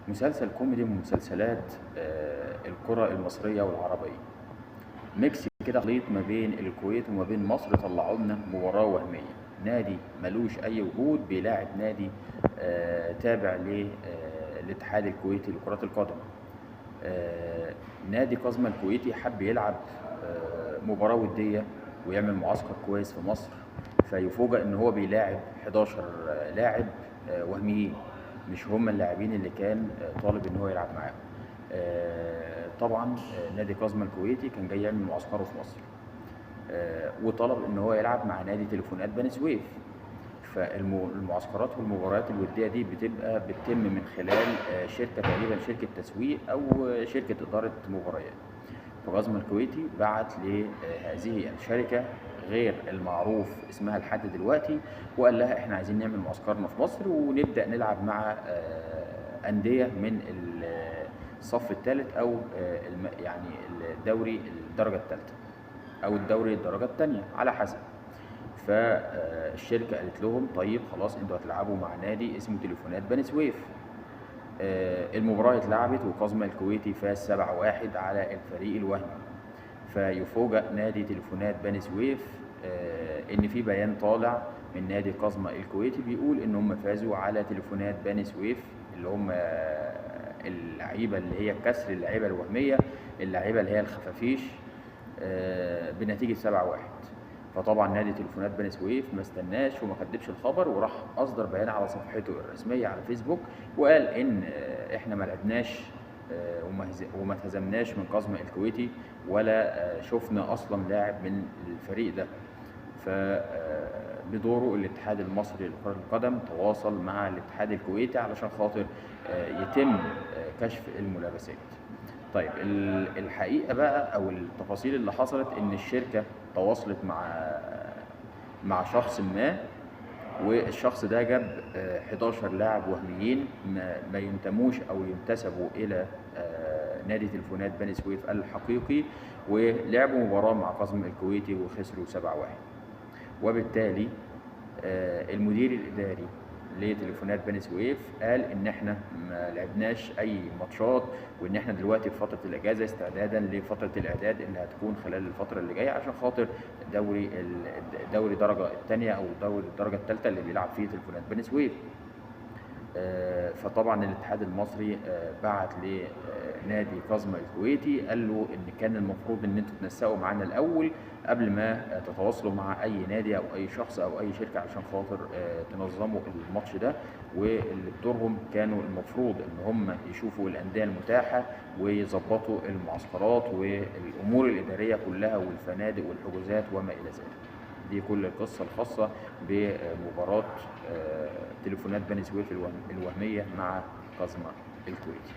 مسلسل كوميدي من مسلسلات الكرة المصرية والعربية، mix كده، خليط ما بين الكويت وما بين مصر. طلعوا لنا مباراة وهمية، نادي ملوش أي وجود بيلاعب نادي تابع للاتحاد الكويتي لكرة القدم. نادي كاظمة الكويتي حب يلعب مباراة ودية ويعمل معسكر كويس في مصر، فيفوجئ ان هو بيلاعب 11 لاعب وهميين، مش هم اللاعبين اللي كان طالب ان هو يلعب معاهم. طبعا نادي كاظمة الكويتي كان جاي يعمل معسكره في مصر، وطلب ان هو يلعب مع نادي تليفونات بني سويف. فالمعسكرات والمباريات الودية دي بتبقى بتتم من خلال شركة، تقريبا شركة تسويق أو شركة إدارة مباريات. فكاظمة الكويتي بعت لهذه الشركة غير المعروف اسمها لحد دلوقتي، وقال لها احنا عايزين نعمل معسكرنا في مصر ونبدأ نلعب مع أندية من الصف الثالث أو يعني الدوري الدرجة الثالثة أو الدوري الدرجة الثانية على حسب. فالشركة قالت لهم طيب خلاص انتوا هتلعبوا مع نادي اسمه تليفونات بني سويف. المباراة اتلعبت وكاظمة الكويتي فاز 7-1 على الفريق الوهمي. فيفوجئ نادي تليفونات بني سويف ان في بيان طالع من نادي كاظمة الكويتي بيقول ان هم فازوا على تليفونات بني سويف، اللي هم اللعيبة اللي هي كسر اللعيبة الوهمية، اللعيبة اللي هي الخفافيش، بنتيجة 7-1. فطبعا نادي تليفونات بني سويف ما استناش وما كدبش الخبر، وراح اصدر بيان على صفحته الرسمية على فيسبوك وقال ان احنا ما لعبناش وما اتهزمناش من كاظمة الكويتي ولا شفنا اصلا لاعب من الفريق ده. فبدوره الاتحاد المصري لكرة القدم تواصل مع الاتحاد الكويتي علشان خاطر يتم كشف الملابسات. طيب الحقيقة بقى أو التفاصيل اللي حصلت إن الشركة تواصلت مع شخص ما، والشخص ده جاب 11 لاعب وهميين ما ينتموش أو ينتسبوا إلى نادي تليفونات بني سويف الحقيقي، ولعبوا مباراة مع كاظمة الكويتي وخسروا 7-1. وبالتالي المدير الإداري لتليفونات بني سويف قال إن إحنا ما لعبناش أي ماتشات، وإن إحنا دلوقتي في فترة الإجازة استعدادا لفترة الإعداد اللي هتكون خلال الفترة اللي جاية عشان خاطر دوري درجة الثانية أو دوري الدرجة الثالثة اللي بيلعب فيه تليفونات بني سويف. فطبعا الاتحاد المصري بعت لنادي كاظمة الكويتي قال له ان كان المفروض ان انتوا تنسقوا معانا الاول قبل ما تتواصلوا مع اي نادي او اي شخص او اي شركة عشان خاطر تنظموا الماتش ده. واللي بدورهم كانوا المفروض ان هم يشوفوا الاندية المتاحة ويظبطوا المعسكرات والامور الادارية كلها والفنادق والحجوزات وما الى ذلك. دي كل القصة الخاصة بمباراة تليفونات بني سويف الوهمية مع كاظمة الكويتي.